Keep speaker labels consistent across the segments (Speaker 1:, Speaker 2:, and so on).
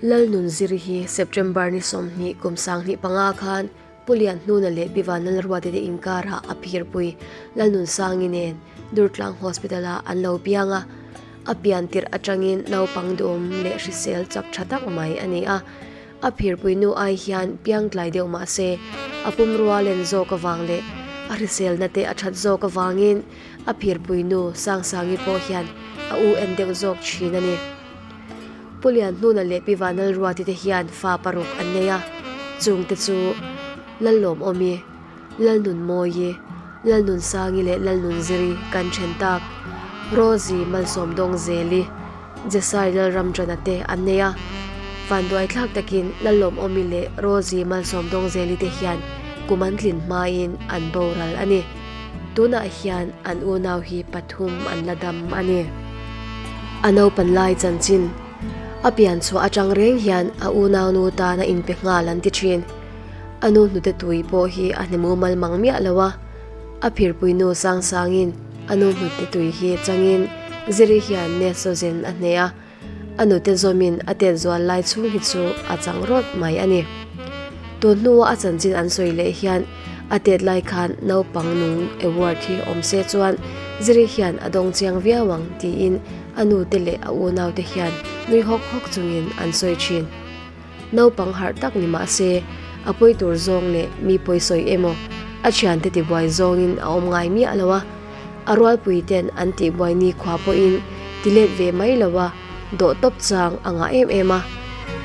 Speaker 1: Lalnunziri hi September ni 20 kum 2005 khan Pu Lianhnuna leh Pi Vanlalruati te inkarah a phirpui Lalnunsangi nen Durtlang Hospital-ah an lo piang a. A pian tirh atangin naupang duhawm leh hrisel chak tha tak mai a ni a. A phirpui nu ai hian piang tlai deuh mah se, a pumrua len zawk avang leh a hriselna te a that zawk avangin a phirpui nu Sangsangi pawh hian a u en deuh zawk thin a ni. Pu Lianhnuna leh Pi Vanlalruati te hian fa paruk an nei a, chungte chu Lallawmawmi, Lalnunmawi, Lalnunsangi leh Lalnunziri kan then tak, Rosie Malsawmdawngzeli, Jesai Lalramchana te an nei a, vanduaithlak takin Lallawmawmi leh Rosie Malsawmdawngzeli te hian kum an tlin hmain an boral a ni. Tunah hian an unau hi pathum an la dam a ni. A naupan lai chanchin a pian chhuah atang reng hian a unaunu tan a inpe nghal an ti thin. A nu hnute tui pawh hi a hne mumal mang miah lo a, a phirpuinu Sangsangin a nu hnute tui hi changin Ziri hian Nesozen a hne a, a nute zawmin a tet zual lai chhung hi chu a chang rawt mai a ni. Tun hnua a chanchin an sawi leh hian a tet lai khan naupang nung award hi awm se chuan Ziri hian a dawng chiang viau ang tiin a nute leh a unaute hian nui hawk hawk chungin an sawi thin. Naupang harh tak ni mah se, a pawi tur zawng leh mi pawi sawi emaw, a thiante tibuai zawngin a awm ngai miah lo a. A rualpui ten an tihbuai nikhua pawhin ti let ve mai lo a, dawh tawp chang a ngah em em a.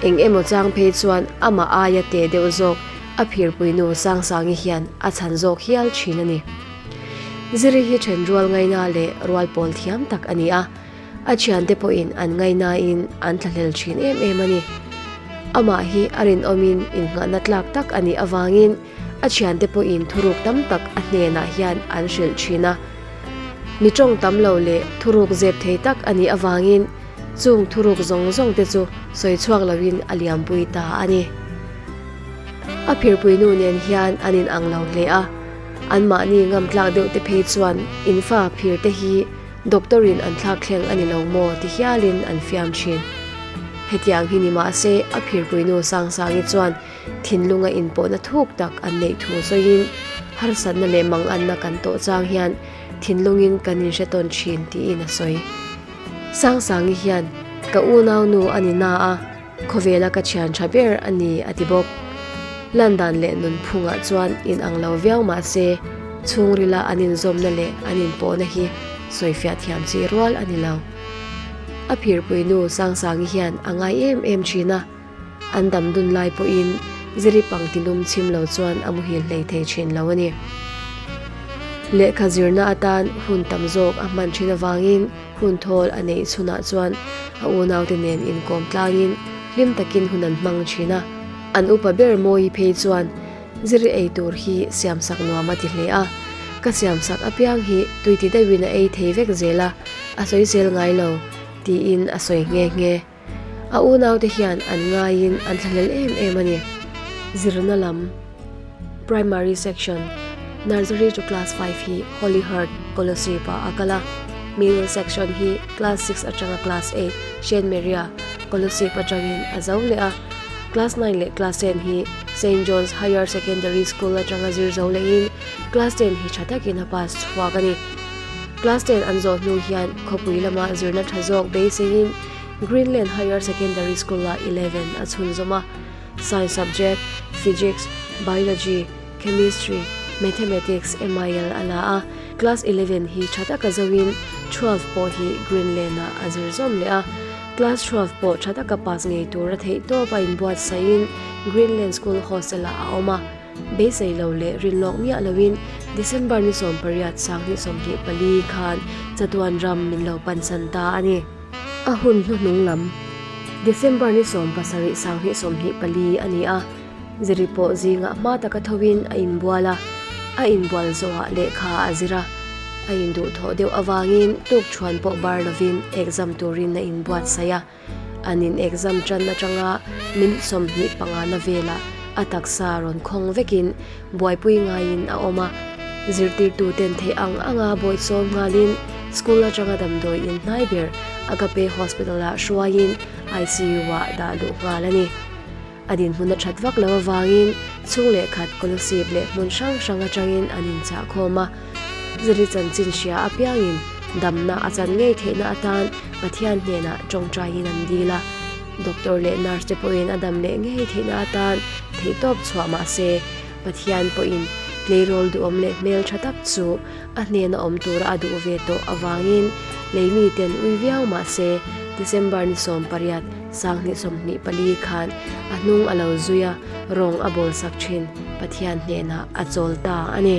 Speaker 1: Eng emaw chang phei chuan amah aia teh deuh zawk a phirpuinu Sangsangi hian a chhan zawk hial thin a ni. Ziri hi then rual ngaina leh rual pawl thiam tak a ni a. A thiante pawhin an ngaihnain an thlahlel thin em em a ni. Amah hi a rinawmin innghahna tlak tak a nih avangin a thiante pawhin thuruk tam tak a hnenah hian an hrilh thin a. Mi tawng tam lo leh thuruk zep thei tak a nih avangin chung thuruk zawng zawng te chu sawi chhuak loin a liampui ta a ni. A phirpuinu nen hian an inang lo hle a, anmahni ngamtlak deuh te phei chuan infa phir te hi Doctor in an thlak thleng a ni lo maw ti hialin an fiam thin. Hetiang hi ni mah se a phirpuinu Sangsangi chuan thinlunga inpawhna thuk tak an neih thu sawiin harsatna leh manganna kan tawh chang hian thinlungin kan inhre tawn thin tiin a sawi. Sangsangi hian ka unaunu a ni na a, khawvela ka thian tha ber a ni a ti bawk. Landan leh nunphungah chuan inang lo viau mah se chhungrila an inzawmna leh an inpawhna hi sawifiah thiam chi rual a ni lo. A phirpuinu Sangsangi hian a ngai em em thin a, an dam dun lai pawhin ziri pangti lum chhim lo chuan a muhil hlei thei thin lo a ni. Lehkha zirna atan hun tam zawk a hman thin avangin, Hun thawl a neih chhunah chuan a unaute nen inkawm tlangin hlim takin hun an hmang thin a. An upa ber Mawi phei chuan zir ei tur hi siamsak nuam a ti hle a, Ka siamsak apiang hi tui ti deuhin a ei thei vek zel a, a sawi zel ngai lo, tiin a sawi nghe nghe. A unaute hian an ngaiin an thlahlel em em a ni. Zirna lam, Primary Section, Nursery to Class 5 hi Holy Heart, Kolasib ah a kal a. Middle Section hi Class 6 atanga Class 8 Saint Maria, Kolasib atangin a zo leh a. Class 9 leh Class 10 hi Saint John's Higher Secondary School atanga zir zo lehin Class 10 hi tha takin a pass chhuak a ni. Class 10 an zawh hnu hian khawpui lama zirna tha zawk beiseiin Greenland Higher Secondary School-ah 11 a chhunzawm a, Science subject, Physics, Biology, Chemistry, Mathematics, MIL a la a, Class 11 hi tha taka zoin 12 pawh hi Greenland-ah a zir zawm leh a, Class 12 pawh tha taka pass ngei tur a theih tawp a inbuatsaih in Greenland School Hostel-ah a awm a. Beisei lo leh rinlawk miah loin December ni 18 2024 khan chatuan ram min lo pansan ta a ni. A hun hnuhnung lam December ni 17 2024 a ni a, ziri pawh zingah hma taka thoin a inbual a, a inbual zawhah lehkha a zir a, a induhthawh deuh avangin tukṭhuan pawh bar lovin exam turin a inbuatsaih a. An in exam tan atanga minute 25 na velah a taksa rawn khawng vekin buaipui ngaiin a awm a. Zirtirtu ten theih ang anga bawihsawm nghalin school atanga damdawi in hnai ber Agape Hospital ah hruaiin ICU-ah dah luh nghal a ni. A dinhmun a that vak lo avangin chhung leh khat Kolasib leh hmun hrang hrang atangin an inchah khawm a. Ziri chanchin hria apiangin damna a chan ngei theihna atan Pathian hnenah tawngtaiin an dil a. Doctor leh nurse te pawhin a dam leh ngei theihna atan theihtawp chhuah mah se Pathian pawhin tleirawl duhawm leh hmel tha tak chu a hnena awm tura a duh ve tawh avangin leimi ten ui viau mah se December ni 18, 2024 khan a hnung a lo zui a, rawng a bawl sak thin Pathian hnenah a chawl ta a ni.